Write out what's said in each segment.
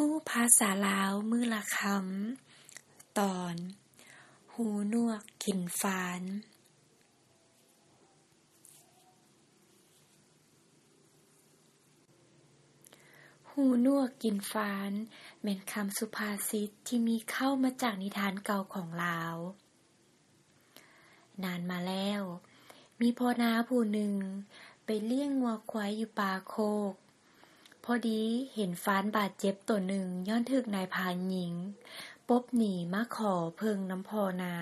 ຮູ້ພາສາລາວມື້ລະຄຳ ຕອນ ຫູໜວກກິນຟານ. ຫູໜວກກິນຟານ ແມ່ນຄຳສຸພາສິດທີ່ມີເຄົ້າມາຈາກນິທານເກົ່າຂອງລາວ. ນານມາແລ້ວ, ມີພໍ່ນາຜູ້ໜຶ່ງໄປລ້ຽງງົວຄວາຍຢູ່ປ່າໂຄກ. ພໍດີເຫັນຟານບາດເຈັບໂຕໜຶ່ງຍ້ອນຖືກນາຍພານຍິງປົບໜີມາຂໍເພິ່ງນຳພໍ່ນາ.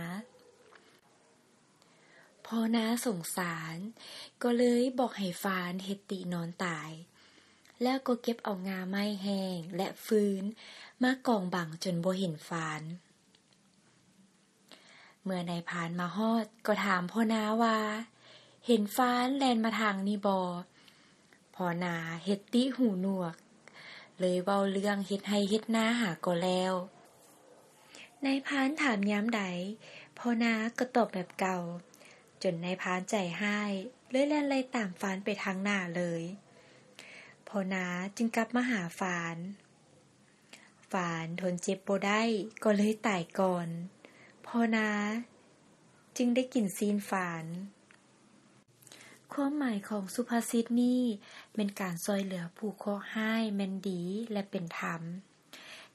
ພໍ່ນາສົງສານ ກໍເລີຍບອກໃຫ້ຟານເຮັດຕິນອນຕາຍ, ແລ້ວກໍເກັບເອົາງ່າໄມ້ແຫ້ງ ແລະ ຟືນມາກອງບັງຈົນບໍ່ເຫັນຟານ. ເມື່ອນາຍພານມາຮອດກໍຖາມພໍ່ນາວ່າ ເຫັນຟານແລ່ນມາທາງນີ້ບໍ່? ພໍ່ນາເຮັດຕິຫູໜວກ, ເລີຍເວົ້າເລື່ອງເຮັດໄຮ່ເຮັດນາຫາກໍແລ້ວ. ນາຍພານຖາມຍາມໃດ, ພໍ່ນາກໍຕອບແບບເກົ່າ, ຈົນນາຍພານໃຈຮ້າຍ, ເລີຍແລ່ນໄລ່ຕາມຟານໄປທາງໜ້າເລີຍ. ພໍ່ນາຈຶ່ງກັບມາຫາຟານ. ຟານທົນເຈັບບໍ່ໄດ້ ກໍເລີຍຕາຍກ່ອນ. ພໍ່ນາຈຶ່ງໄດ້ກິນຊີ້ນຟານ. ຄວາມໝາຍຂອງສຸພາສິດນີ້ແມ່ນການຊ່ອຍເຫຼືອຜູ້ເຄາະຮ້າຍແມ່ນດີ ແລະ ເປັນທຳ.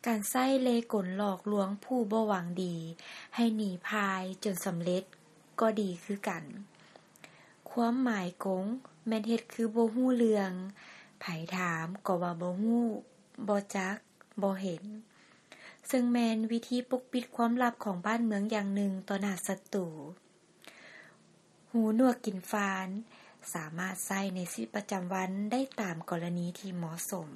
ການໃຊ້ເລ່ກົນຫຼອກລວງຜູ້ບໍ່ຫວັງດີໃຫ້ໜີພ່າຍຈົນສຳເລັດກໍດີຄືກັນ. ຄວາມໝາຍກົງແມ່ນເຮັດຄືບໍ່ຮູ້ເລື່ອງ, ໃຜຖາມກໍວ່າບໍ່ຮູ້, ບໍ່ຈັກ, ບໍ່ເຫັນ, ເຊິ່ງແມ່ນວິທີປົກປິດຄວາມລັບຂອງບ້ານເມືອງຢ່າງໜຶ່ງຕໍ່ໜ້າສັດຕູ. ຫູໜວກກິນຟານ ສາມາດໃຊ້ໃນຊີວິດປະຈຳວັນໄດ້ຕາມກໍລະນີທີ່ເໝາະສົມ.